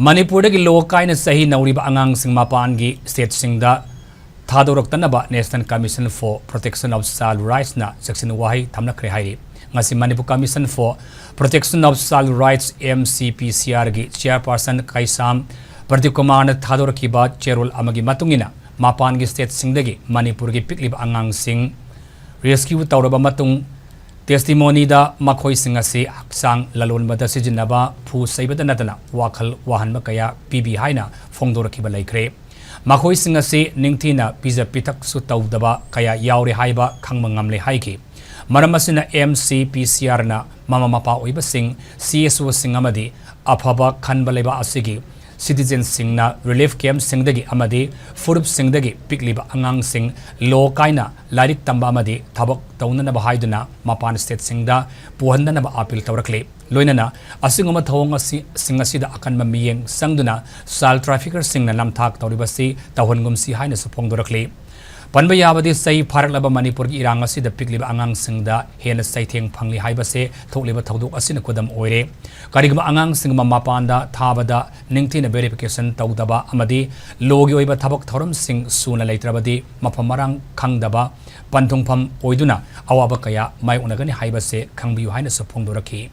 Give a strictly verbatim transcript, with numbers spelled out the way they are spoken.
ꯃꯅꯤꯄꯨꯔꯗꯒꯤ ꯂꯣ ꯀꯥꯏꯅ ꯆꯍꯤ ꯅꯧꯔꯤꯕ ꯑꯉꯥꯡꯁꯤꯡ ꯃꯄꯥꯟꯒꯤ ꯁ꯭ꯇꯦꯠꯁꯤꯡꯗ ꯊꯥꯗꯣꯔꯛꯇꯅꯕ National Commission for Protection of Child Rightsꯅ ꯆꯦꯛꯁꯤꯟ ꯋꯥꯍꯩ ꯊꯝꯅꯈ꯭ꯔꯦ ꯍꯥꯏꯔꯤ꯫ ꯉꯁꯤ Manipur Commission for Protection of Child Rights, MCPCRꯒꯤ chairperson ꯀꯩꯁꯥꯝ ꯄ꯭ꯔꯗꯤꯞ ꯀꯨꯃꯥꯔꯅ ꯊꯥꯗꯣꯔꯛꯈꯤꯕ ꯆꯦꯔꯣꯜ ꯑꯃꯒꯤ ꯃꯇꯨꯡ ꯏꯟꯅ, ꯃꯄꯥꯟꯒꯤ ꯁ꯭ꯇꯦꯠꯁꯤꯡꯗꯒꯤ ꯃꯅꯤꯄꯨꯔꯒꯤ ꯄꯤꯛꯂꯤꯕ ꯑꯉꯥꯡꯁꯤꯡ rescue ꯇꯧꯔꯕ ꯃꯇꯨꯡ, testimonyꯗ ꯃꯈꯣꯏꯁꯤꯡ ꯑꯁꯤ ꯍꯛꯆꯥꯡ ꯂꯂꯣꯟꯕꯗ ꯁꯤꯖꯤꯟꯅꯕ, ꯐꯨ ꯁꯩꯕꯗ ꯅꯠꯇꯅ ꯋꯥꯈꯜ ꯋꯥꯍꯟꯕ ꯀꯌꯥ ꯄꯤꯕꯤ ꯍꯥꯏꯅ ꯐꯣꯡꯗꯣꯔꯛꯈꯤꯕ ꯂꯩꯈ꯭ꯔꯦ꯫ ꯃꯈꯣꯏꯁꯤꯡ ꯑꯁꯤ ꯅꯤꯡꯊꯤꯅ ꯄꯤꯖ ꯄꯤꯊꯛꯁꯨ ꯇꯧꯗꯕ ꯀꯌꯥ ꯌꯥꯎꯔꯦ ꯍꯥꯏꯕ ꯈꯪꯕ ꯉꯝꯂꯦ ꯍꯥꯏꯈꯤ꯫ ꯃꯔꯝ ꯑꯁꯤꯅ MCPCRꯅ ꯃꯃꯥ ꯃꯄꯥ ꯑꯣꯏꯕꯁꯤꯡ, CSOꯁꯤꯡ ꯑꯃꯗꯤ ꯑꯐꯕ ꯈꯟꯕ ꯂꯩꯕꯥꯛ ꯑꯁꯤꯒꯤ citizenꯁꯤꯡꯅ relief campꯁꯤꯡꯗꯒꯤ ꯑꯃꯗꯤ ꯐꯨꯔꯨꯞꯁꯤꯡꯗꯒꯤ ꯄꯤꯛꯂꯤꯕ ꯑꯉꯥꯡꯁꯤꯡ ꯂꯣ ꯀꯥꯏꯅ ꯂꯥꯏꯔꯤꯛ ꯇꯝꯕ ꯑꯃꯗꯤ ꯊꯕꯛ ꯇꯧꯅꯅꯕ ꯍꯥꯏꯗꯨꯅ ꯃꯄꯥꯟ ꯁ꯭ꯇꯦꯠꯁꯤꯡꯗ ꯄꯨꯍꯟꯗꯅꯕ appeal ꯇꯧꯔꯛꯂꯤ꯫ ꯂꯣꯏꯅꯅ ꯑꯁꯤꯒꯨꯝꯕ ꯊꯧꯑꯣꯡ ꯑꯁꯤ, ꯁꯤꯡ ꯑꯁꯤꯗ ꯑꯀꯟꯕ ꯃꯤꯠꯌꯦꯡ ꯆꯪꯗꯨꯅ child traffickerꯁꯤꯡꯅ ꯅꯝꯊꯥꯛ ꯇꯧꯔꯤꯕꯁꯤ ꯇꯧꯍꯟꯒꯨꯝꯁꯤ ꯍꯥꯏꯅꯁꯨ ꯐꯣꯡꯗꯣꯔꯛꯂꯤ꯫ ꯄꯟꯕ ꯌꯥꯕꯗꯤ, ꯆꯩ ꯐꯥꯔꯛꯂꯕ ꯃꯅꯤꯄꯨꯔꯒꯤ ꯏꯔꯥꯡ ꯑꯁꯤꯗ ꯄꯤꯛꯂꯤꯕ ꯑꯉꯥꯡꯁꯤꯡꯗ ꯍꯦꯟꯅ ꯆꯩꯊꯦꯡ ꯐꯪꯂꯤ ꯍꯥꯏꯕꯁꯦ ꯊꯣꯛꯂꯤꯕ ꯊꯧꯗꯣꯛ ꯑꯁꯤꯅ ꯈꯨꯗꯝ ꯑꯣꯏꯔꯦ꯫ ꯀꯔꯤꯒꯨꯝꯕ ꯑꯉꯥꯡꯁꯤꯡ ꯑꯃ ꯃꯄꯥꯟꯗ ꯊꯥꯕꯗ ꯅꯤꯡꯊꯤꯅ verification ꯇꯧꯗꯕ ꯑꯃꯗꯤ ꯂꯣꯒꯤ ꯑꯣꯏꯕ ꯊꯕꯛ ꯊꯧꯔꯝꯁꯤꯡ ꯁꯨꯅ ꯂꯩꯇ꯭ꯔꯕꯗꯤ, ꯃꯐꯝ ꯃꯔꯥꯡ ꯈꯪꯗꯕ ꯄꯟꯊꯨꯡꯐꯝ ꯑꯣꯏꯗꯨꯅ ꯑꯋꯥꯕ ꯀꯌꯥ ꯃꯥꯌꯣꯛꯅꯒꯅꯤ ꯍꯥꯏꯕꯁꯦ ꯈꯪꯕꯤꯌꯨ ꯍꯥꯏꯅꯁꯨ ꯐꯣꯡꯗꯣꯔꯛꯈꯤ꯫